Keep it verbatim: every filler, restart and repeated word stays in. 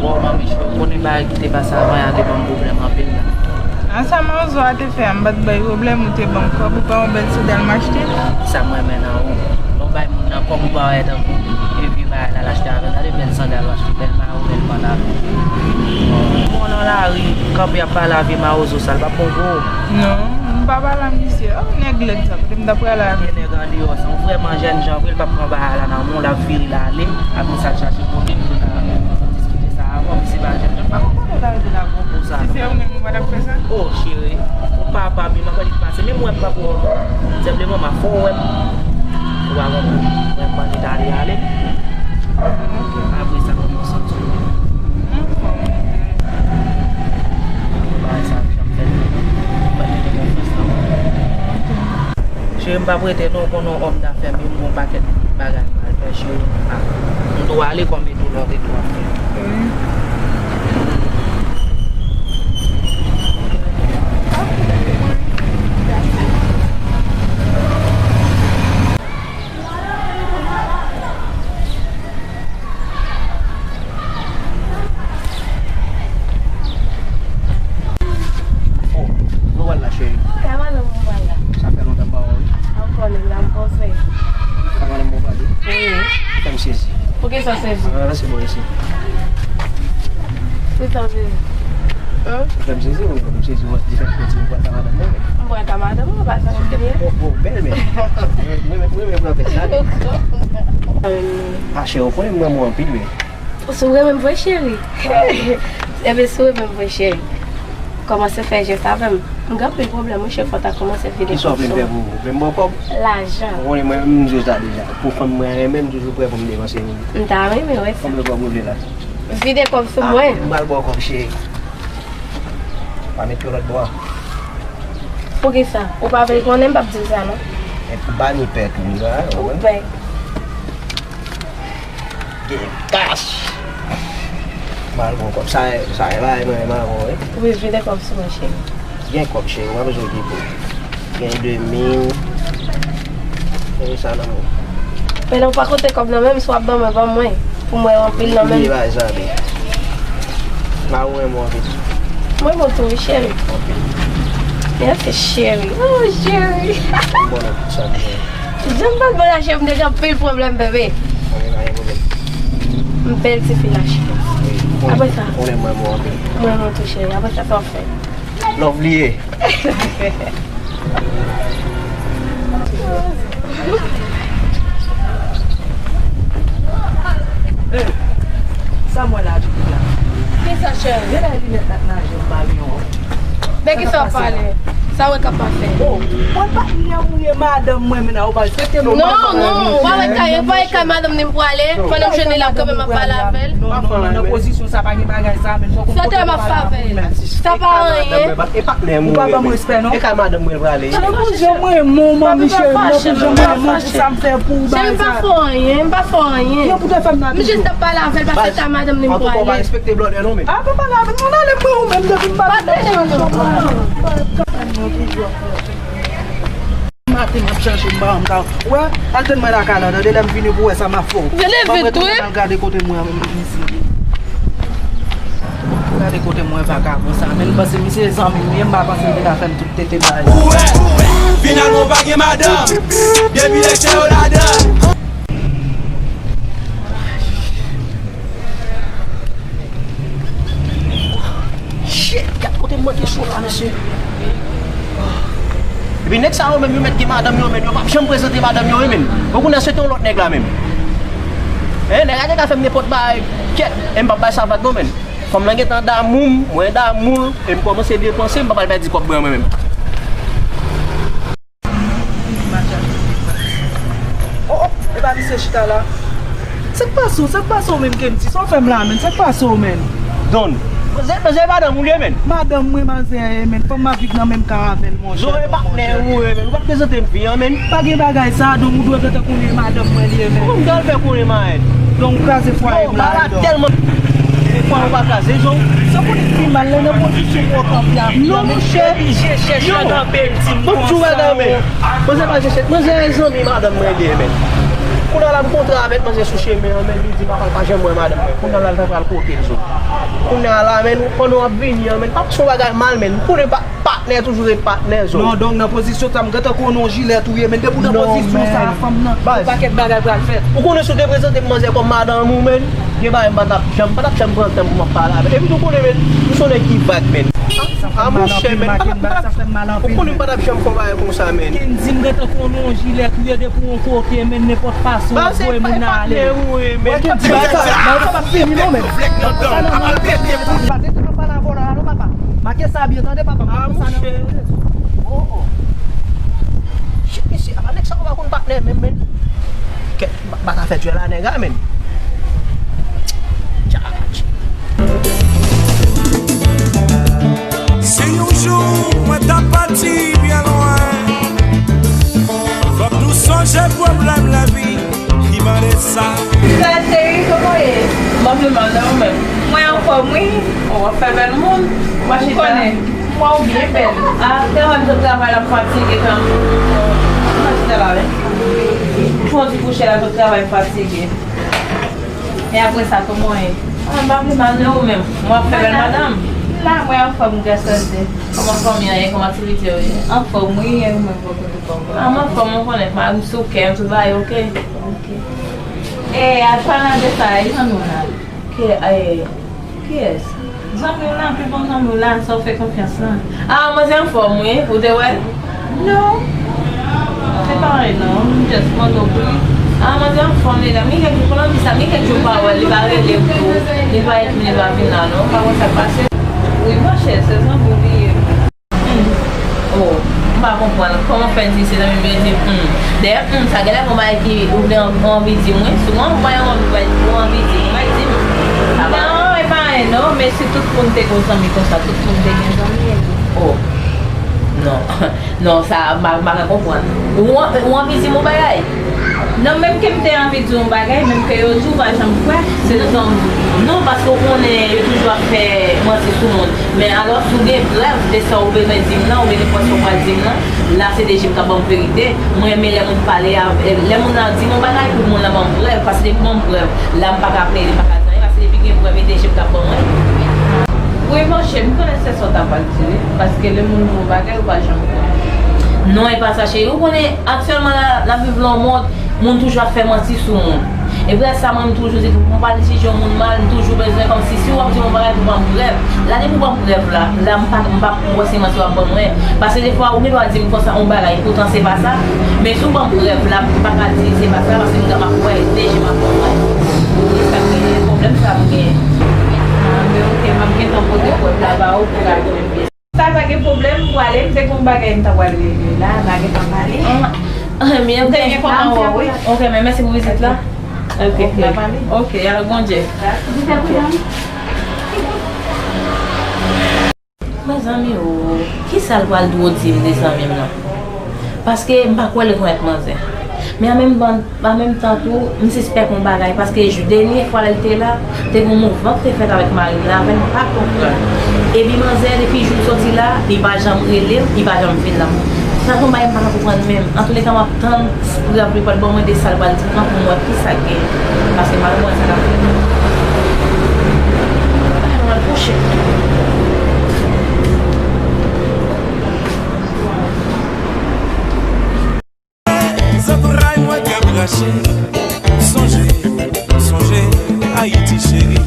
Bon, manmi cheri, ou konnen bagay ki te pase avan yè a te ban m pwoblèm anpil la. A sa Mawozo a te fè a, m pa t bay pwoblèm, ou te ban m kòb, ou pa yon bèl sandal m achte? Sa m renmen nan ou. Lè w bay moun nan kòb, ou pa wè tankou e vye bagay la l achte avè l. Gade bèl sandal w achte, bèl mayo, bèl pantalon. Moun nan lari, kanpe ap pale avè Mawozo sa, l p ap bon pou ou. Non, m pa pale a misye. Oh, nèg lèd sa, kote m ta prale avè l? Nèg andeyò sa, ou vrèman jènjan vre, l p ap pran bagay la nan men w, l ap vire l ale. Apre sa, l chache kote pou l ta diskite sa avè w, misye pa jènjan. M pa konprann ou ta rete la gwo kou sa, non. Si se ou menm, ou pa t ap fè sa? Oh, cheri, ou papa m, m ap annik pase. Menm wè m p ap wè w, non. Senpleman, m ap fè w wè m. Ou pa konprann? Mwen, m annik ale, ale. Apre sa, kòman w santi w? Bagay sa ap fèt, m pa t mete konfyans nan ou. Cheri, m p ap rete non, ou konnen w òm dafè m ye, m gen yon pakèt bagay m pral fè, cheri. Ah, m tou ale kòm e tou lòt e tou ap fè. Oh, nou pral la, cheri. Sa madanm mwen pral la. Sa fè lontan m pa wè w, wi. Ankò nèg la, m panse. Sa madanm mwen pral, wi. Wi. Fè m sezi. Poukisa w sezi? Ah, se bon, isi. Poukisa w sezi? Hein? Ou fè m sezi, wi, m sezi, wi, di fè m sezi, ou pral ta madanm mwen, men. M pral ta madanm mwen, pa sa m ye. Bon, bon, bèl, men. Mwen, mwen, mwen, mwen pran pèt la, wi. Ah, cheri, ou konnen m renmen w anpil, wi. Si w renmen m vre, cheri. Ebyen, si w renmen m vre, cheri, kòmanse fè jès avè m. M gen anpil pwoblèm, wi, cheri, fò w ta kòmanse vide kòb sou mwen. Kisa w vle m fè pou ou? Vle m ba w kòb? Lajan. Ou konnen mwen, m di w sa deja. Pou fanm mwen renmen m, m toujou prè pou m depanse pou li. M ta renmen, wi, sa. Konbyen kòb ou vle la? Vide kòb sou mwen. Ah, m pral ba w kòb, cheri. Pa met yo lòt bò a. Poukisa? Ou pa vle konnen, m p ap di w sa, non. Epi ba ni pè tou, wi, la, ou wè. Ou pè. Gen kach. Mal bon kòb. Sa, sa e bagay mwen renmen avè w, wi. Wi, vide kòb sou mwen, cheri. Gen kòb, cheri, ou pa bezwen okipe w. Gen de mil. Gen sa nan men w. Men lè w pa konte kòb nan men m, si w ap ban mwen, ban mwen. Pou mwen ranpli l nan men m. Bliye bagay sa, wi. Mwen renmen w anpil. Mwen renmen w tou, wi, cheri. Anpil. Mèsi, cheri. Oh, cheri. Bon, anpil sa, wi. Jan m pa t bon la, cheri, m te gen anpil pwoblèm, bebe. Anyen, pa gen pwoblèm. M bèl tifi la, cheri. Wi, apre sa, konnen mwen bon anpil. Mwen renmen w tou, cheri. Apre sa, sa w ap fè? Love li ye. Hey, sa m wè la, Djoupi la? Kisa, cheri? Genlè linèt la t naje, m pa gen yon. De kisa w ap pale? Sa w wè k ap pase? Oh, mwen pa t lè ou ye madanm mwen, men ou pa respekte m. Non, non, ou pa wè kay, ou pa wè kay madanm ni m pwale. Pandan m jwenn li la, kanpe m ap pale avè l. Non, non, non, nan pozisyon sa, pa gen bagay sa, men fòk ou kote m ap pale avè l. Sa pa anyen. E patnè m ou pa ban m respè, non. E kay madanm mwen l prale. Nan pozisyon mwen, mon manmi cheri, nan pozisyon mwen, mon pou sa m fè pou ou, bagay sa. Cheri, m pa fè anyen, m pa fè anyen. Yo pou te fè m nan. M jis t ap pale avè l, paske kay madanm ni m prale. Antouka, ou pa respekte blòdè non, men. A, pa pale avè m, non, ale mwen ou menm, depi m pa vin nan pozisyon mwen. Maten m ap chache m pa wè m ka wè. Al tann mwen lakay la, tande lè m vini pou wè sa m ap fè w. Vini vit, wi. Al gade kote mwen menm isi. Gade kote mwen vakabon sa. Men m panse misye zanmi m ye, m pa panse l te ka fè m tout tete bagay. Ou wè, finalman w pa gen madanm. Depi lè se yo ladan. Shit, gad kote m manke cho la, mesye. Epi nèg sa yo menm, yo mèt gen madanm yo, men yo p ap janm prezante madanm yo, wi, men. Bon, kounye a, se te yon lòt nèg la menm. Hein, nèg la te ka fè m nenpòt bagay. Kèt, e m p ap bay sa vag non, men. Fanm lan gentan damou m, mwen damou l, e m kòmanse depanse, m pa pral pèdi kòb mwen, mwen menm. Oh, oh, e pa misye chita la. Sa k pase w? Sa k pase w menm, Kenty? Sa w fè m la menm? Sa k pase w menm? Don, manzè, manzè madanm ou li ye menm? Madanm mwen, manzè ye menm. Fò m ap viv nan menm kay avè l, monchè. Don, e patnè ou ye menm. Ou pa t prezante m fi an menm. Pa gen bagay sa, Don, ou dwe gentan konnen madanm mwen li ye menm. Kòman m ta al fè konnen mayèt? Don, ou kraze fwaye m la, Don. Tèlman. E kwa ou pa kraze, Jon? Sa konnen pi mal la nan pozisyon pou w kanpe a. Non, monchè. Oblije chèche kanpe l di m konsa. Manzè pa chèche. Manzè e zanmi madanm mwen li ye, men. Kounye a la m kontre avèk manzè sou chemen an, men li di papa l pa janm wè madanm mwen. Kounye a la l ta pral kote l sou. Kounye a la, men pandan w ap vini an, men pa se yon bagay mal, men m konnen pa patnè toujou ret patnè, zo. Non, donk nan pozisyon sa m gentan konnen yon jilèt ou ye, men depi w nan pozisyon sa a, fanm nan, yon pakèt bagay pral fèt. Ou konnen si w te prezante m manzè kòm madanm ou, men gen bagay m pa t ap janm, m pa t ap janm pran tan pou m ap pale avè l. Epi tou konnen, men, m se yon nèg ki vag, men. A, monchè, men, m pa t ap, m pa t ap, ou konnen m pa t ap janm fè yon bagay konsa, men. Kendy, m gentan konnen yon jilèt ou ye depi yon kote, men, nenpòt fason w ap voye moun nan ale. Kendy, bagay sa, bagay sa p ap fini non, men. Papa, tande, tande, pale avè w la, non, papa. Make sa byen, tande, papa. Ah, monchè. Oh, oh. Shit, mesye, apa nèg sa yo pa konn patnè menm, men. Kèt, m pa ka fè djòl a nèg la, men. Tchatch. Si yon jou mwen ta pati byen lwen, fòk nou sonje pwoblèm lavi ki mande sa. Sa cheri, kòman w ye? Mwen pi mal nan ou menm. Mwen anfòm wi. Ou ap fè bèl moun. Ou pa chita. Ou konnen. Mwen ou byen bèl. Ah, travay, tout travay la m fatige kanmenm. Mwen chita la wi. Fò di kouche la, tout travay m fatige. E apre sa, kòman w ye? Ah, m pa pi mal nan ou menm. Mwen ap fè bèl madanm. M la, mwen anfòm, grasadi. Kòman fanmi an ye? Kòman aktivite yo ye? Anfòm wi, e ou menm bò kote pa w? Ah, m anfòm, ou konnen, mari m sou kè m, tout bagay oke. Oke. E, al palan de sa, e zanmi w la? Ki, e, kiyès? Zanmi w la, pi bon zanmi w la, sa w fè konfyans lan. Ah, manzè anfòm wi, ou te wè l? Non. Se pa anyen non, m just mande w pou li. Ah, manzè anfòm, medam. Gen kèk jou, konnen sa, gen kèk jou m pa wè l, li pa rele m tou. Li pa ekri m, li pa vin la non. Ou pa konn sa k pase? Wi, monchè, se zanmi w li ye. Hmm. Oh, m pa konprann. Kòman w fè di se zanmi m, epi di m, hmm. Dèyè, hmm, sa genlè gon bagay ki ou vle anvi di m, wi. Souvan, ou pa yon anvi, ou anvi di m, ou pa di m. Sa pa. Non, e pa anyen non, men si tout moun te gon zanmi konsa, tout moun te gen zanmi, epi. Oh. Non. Non, sa, m pa, m pa ka konprann. Ou an-, ou anvi di m yon bagay? Non, menm ke m te anvi di w yon bagay, menm ke yo di w pa janm kwè, se tout zanmi w. Non, paske w konnen yo toujou ap fè manti sou moun. Men alò, si w gen prèv de sa w bezwen di m nan, oubyen nenpòt sa w pral di m nan, la se de je m k ap ban m verite. Mwen renmen lè moun pale avè, lè moun nan di m yon bagay, pou moun nan ban m prèv, paske depi ban m prèv, la m pa ka plede, m pa ka di anyen, paske depi gen prèv, e de je m k ap ban mwen. Wi, monchè, m konnen se sa w ta pral di, wi, paske lè moun di w yon bagay, ou pa janm kwè. Non, e pa sa, cheri. Ou konnen, aktyèlman, la, n ap viv nan yon mond, moun toujou ap fè manti sou moun. E prèv sa, mwen, m toujou di, pou m pa al jije yon moun mal, m toujou bezwen, kòmsi, si w ap di m yon bagay, pou ban m prèv. La, depi w ban m prèv la, la, m pa, m pa, m wè se manti w ap ban mwen. Paske defwa, ou gen dwa di m konsa yon bagay, poutan se pa sa. Men si w ban m prèv la, m pa ka di se pa sa, paske m ka pa kwè, de je m ap ban mwen. Se sa k rele pwoblèm sa m gen. Ah, men oke, m ap gentan pote prèv la ba ou pou w ka jwenn. Sa pa gen pwoblèm, m prale, m te gon bagay m ta pral regle la, n a gentan pale. Ah, ah, men m te byen kontan wè w, wi. Ok, men mèsi pou vizit la. Ok, ok. N a pale. Ok, alò Bondye. Mezanmi o, kisa l pral dwe di m de zanmi m nan? Paske m pa kwè l rekonèt manzè. Men an menm ban, an menm tan tou, m sispèk yon bagay, paske jou dènye fwa lè l te la, te gen yon mouvman ki te fèt avèk mari m nan avè l, m pa konprann. Epi manzè, depi jou l soti la, li pa janm rele m, li pa janm vin la. Sa se yon bagay m pa ka konprann menm. Antouleka, m ap tann prèv li pral ban mwen de sa l pral di m nan pou m wè kisa k genyen. Paske m pa konprann sa k ap fèt. Bagay mwen kouche. Zantray mwen k ap rache. Sonje, sonje, Ayiti cheri.